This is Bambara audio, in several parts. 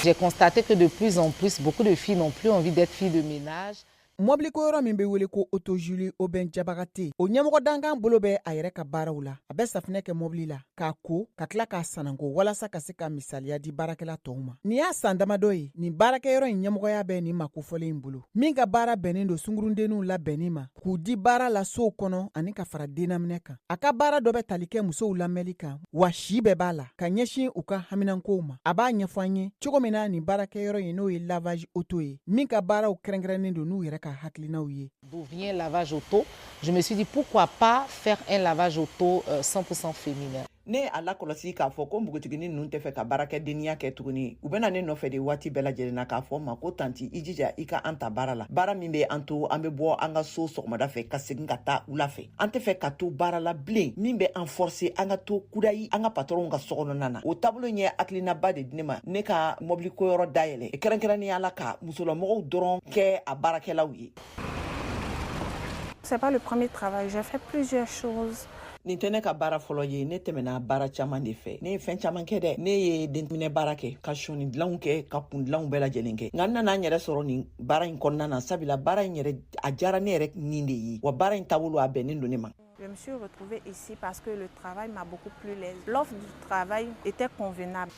J'ai constaté que de plus en plus, beaucoup de filles n'ont plus envie d'être filles de ménage. Mɔbiliko yɔrɔ min bɛ wele ko Auto Julie Aubin Jabagate, o ɲɛmɔgɔ dankan bolo bɛ a yɛrɛ ka baaraw la. A bɛ safinɛ kɛ mɔbili la k'a ko, ka tila k'a sananko, walasa ka se ka misaliya di baarakɛla tɔw ma. Nin y'a san damadɔ ye nin baarakɛyɔrɔ in ɲɛmɔgɔya bɛ nin makofɔlen in bolo, min ka baara bɛnnen don sungurundenninw labɛnni ma k'u di baara la sow kɔnɔ ani ka fara dennaminɛ kan. A ka baara dɔ bɛ tali kɛ musow lamɛnli kan, wa si bɛɛ b'a la ka ɲɛsin u ka haminankow ma. A b'a ɲɛfɔ an ye cogo min na nin baarakɛyɔrɔ in, n'o ye lavage auto ye, min ka baaraw kɛrɛnkɛrɛnnen don n'u yɛrɛ ka hakilinaw ye. D'où vient lavage auto? Je me suis dit, pourquoi pas faire un lavage auto 100% féminin. Ne a lakɔlɔsi k'a fɔ ko npogotiginin ninnu tɛ fɛ ka baarakɛdeniya kɛ tuguni. U bɛna ne nɔfɛ de waati bɛɛ lajɛlen na k'a fɔ ma ko: "Tantie, i jija i ka an ta baara la, baara min bɛ an to an bɛ bɔ an ka so sɔgɔmada fɛ ka segin ka taa wula fɛ. An tɛ fɛ ka to baara la bilen min bɛ an forcer an ka to kudayi an ka patɔrɔnw ka sokɔnɔna na." O taabolo ɲɛ hakilinaba de di ne ma, ne ka mɔbili koyɔrɔ dayɛlɛ, kɛrɛnkɛrɛnnenya la ka musolamɔgɔw dɔrɔn kɛ a baarakɛlaw ye. C'est pas le premier travail, j'ai fait plusieurs choses. Nin tɛ ne ka baara fɔlɔ ye. Ne tɛmɛna baara caman de fɛ. Ne ye fɛn caman kɛ dɛ. Ne ye denminɛ baara kɛ, ka sɔni dilanw kɛ, ka kun dilanw bɛɛ lajɛlen kɛ, nka n nana n yɛrɛ sɔrɔ nin baara in kɔnɔna na, sabula baara in yɛrɛ a diyara ne yɛrɛ nin de ye, wa baara in taabolo a bɛnnen don ne ma. Je me suis retrouvée ici parce que le travail m'a beaucoup plu. L'offre du travail était convenable.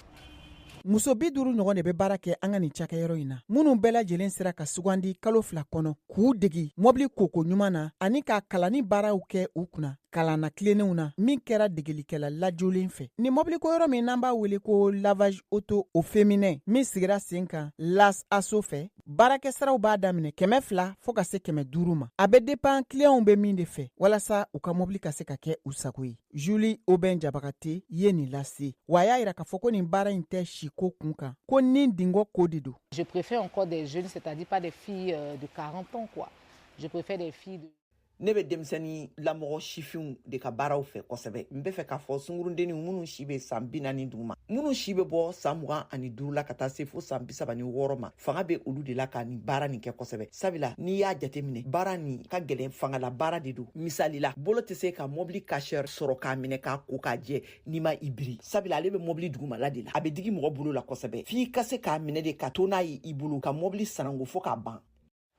Muso 50 ɲɔgɔn de bɛ baara kɛ an ka nin cakɛyɔrɔ in na, minnu bɛɛ lajɛlen sera ka sugandi kalo 2 kɔnɔ k'u degi mɔbili koko ɲuman na ani ka kalanni baaraw kɛ u kunna kalanna tilennenw na, min kɛra degelikɛla lajolen fɛ. Nin mɔbiliko yɔrɔ min n'an b'a wele ko lavage auto au féminin, min sigira sen kan Las Aso fɛ, baarakɛsaraw b'a daminɛ 200 fɔɔ ka se 500 ma. A bɛ dépend kiliyanw bɛ min de fɛ walasa u ka mɔbili ka se ka kɛ u sago ye. Julie Aubin Jabagate ye nin lase wa, a y'a yira k'a fɔ ko nin baara in tɛ siko kun kan, ko ni dingɔ ko de don. Je préfère encore des jeunes, c'est-à-dire pas des filles de 40 ans, quoi. Je préfère des filles de Ne bɛ denmisɛnnin lamɔgɔ sifinw de ka baaraw fɛ kosɛbɛ. N bɛ fɛ k'a fɔ sunkurundenninw minnu si bɛ san 40 duguma, minnu si bɛ bɔ san 25 la ka taa se fo san 36 ma, fanga bɛ olu de la ka nin baara nin kɛ kosɛbɛ, sabula n'i y'a jateminɛ, baara nin ka gɛlɛn, fangala baara de don. Misali la, bolo tɛ se ka mɔbili Karcher sɔrɔ k'a minɛ k'a ko k'a jɛ n'i ma i biri, sabula ale bɛ mɔbili dugumala de la, a bɛ digi mɔgɔ bolo la kosɛbɛ, f'i ka se k'a minɛ de ka to n'a ye i bolo ka mɔbili sanango fo k'a ban.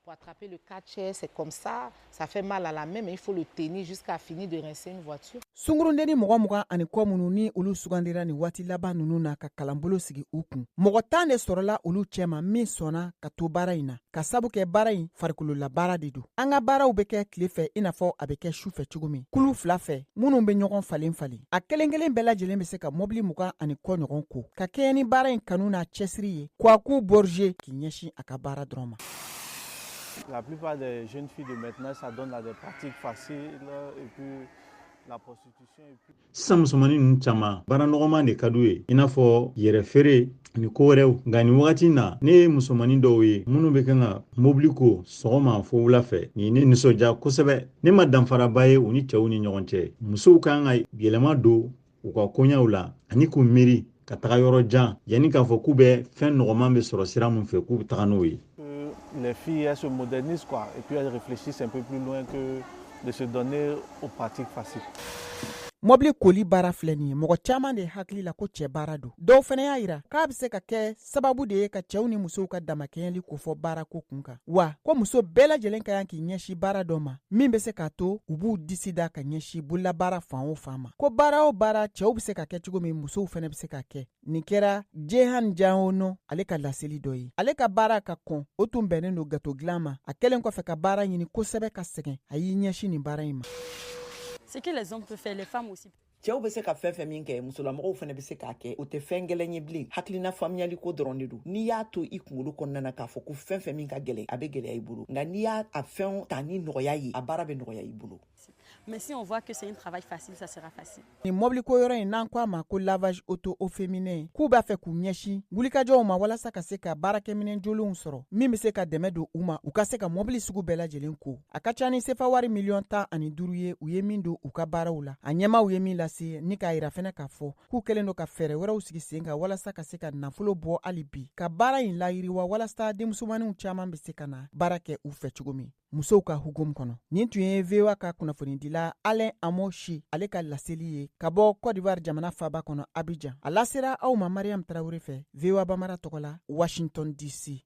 Pour attraper le Karcher, c'est comme ça, ça fait mal à la main, mais il faut le tenir jusqu'à finir de rincer une voiture. Sungurundenni mɔgɔ 20 ani kɔ minnu ni olu sugandira nin waati laban ninnu na ka kalanbolo sigi u kun, mɔgɔ 10 de sɔrɔla olu cɛma min sɔnna ka to baara in na, ka sabu kɛ baara in farikolola baara de don. An ka baaraw bɛ kɛ tile fɛ i n'a fɔ a bɛ kɛ su fɛ cogo min, kulu fila fɛ minnu bɛ ɲɔgɔn falen falen. A kelen kelen bɛɛ lajɛlen bɛ se ka mɔbili 20 ani kɔ ɲɔgɔn ko, ka kɛɲɛ ni baara in kanu n'a cɛsiri ye. Kwaku Borge k'i ɲɛsin a ka baara dɔrɔn ma. La plupart des jeunes filles de maintenant s'adonnent à des pratiques faciles et puis la prostitution. Et puis Sisan musomanin ninnu caman, baara nɔgɔman de ka d'u ye, i n'a fɔ yɛrɛ feere ani ko wɛrɛw. Nka nin wagati na, ne ye musomanin dɔw ye minnu bɛ kan ka mobili ko sɔgɔma fo wula fɛ. Nin ne nisɔndiya kosɛbɛ. Ne ma danfaraba ye u ni cɛw ni ɲɔgɔn cɛ. Musow kan ka yɛlɛma don u ka koɲaw la ani k'u miiri ka taga yɔrɔ jan yanni k'a fɔ k'u bɛ fɛn nɔgɔman bɛ sɔrɔ sira min fɛ, k'u bɛ taga n'o ye. Les filles, elles se modernisent, quoi, et puis elles réfléchissent un peu plus loin que de se donner aux pratiques faciles. Mɔbili koli baara filɛ nin ye, mɔgɔ caman de hakili la ko cɛ baara don. Dɔw fɛnɛ y'a yira k'a bɛ se ka kɛ sababu de ye ka cɛw ni musow ka damakɛɲɛli kofɔ baarako kun kan, wa ko muso bɛɛ lajɛlen ka kan k'i ɲɛsin baara dɔ ma min bɛ se k'a to u b'u disi da ka ɲɛsin bololabaara fan o fan ma, ko baara o baara cɛw bɛ se ka kɛ cogo min, musow fɛnɛ bɛ se ka kɛ. Nin kɛra Jehan Jahono ale ka laseli dɔ ye. Ale ka baara ka kɔn, o tun bɛnnen don gâteau dilan ma. A kɛlen kɔfɛ ka baara ɲini kosɛbɛ ka sɛgɛn, a y'i ɲɛsin nin baara in ma. Ce que les hommes peuvent faire, les femmes aussi. Cɛw bɛ se ka fɛn fɛn min kɛ, musolamɔgɔw fana bɛ se k'a kɛ. O tɛ fɛn gɛlɛn ye bilen, hakilina faamuyali ko dɔrɔn de don. N'i y'a to i kunkolo kɔnɔna na k'a fɔ ko fɛn fɛn min ka gɛlɛn, a bɛ gɛlɛya i bolo, nka n'i y'a a fɛn ta ni nɔgɔya ye, a baara bɛ nɔgɔya i bolo. Mais si on voit que c'est un travail facile, ça sera facile. Nin mɔbiliko yɔrɔ in, n'an ko a ma ko lavage auto au féminin, k'u b'a fɛ k'u ɲɛsin wulikajɔw ma walasa ka se ka baarakɛminɛn jolenw sɔrɔ min bɛ se ka dɛmɛ don u ma, u ka se ka mɔbili sugu bɛɛ lajɛlen ko. A ka ca ni sefa wari miliyɔn 15 ye u ye min don u ka baaraw la. A ɲɛmaw ye min lase ni k'a yira fɛnɛ k'a fɔ k'u kɛlen don ka fɛɛrɛ wɛrɛw sigi sen kan walasa ka se ka nafolo bɔ hali bi ka baara in layiriwa, walasa denmusomaninw caman bɛ se ka na baara kɛ u fɛ cogo min, musow ka hukumu kɔnɔ. Nin tun ye VOA ka kunnafonidila. kunnafonidila Alain Amoshi, ale ka laseli ye ka bɔ Cote d'Ivoire jamana faba kɔnɔ, Abidjan. A lasera aw ma Mariam Tarawele fɛ, VOA Bambara tɔgɔ la, Washington DC.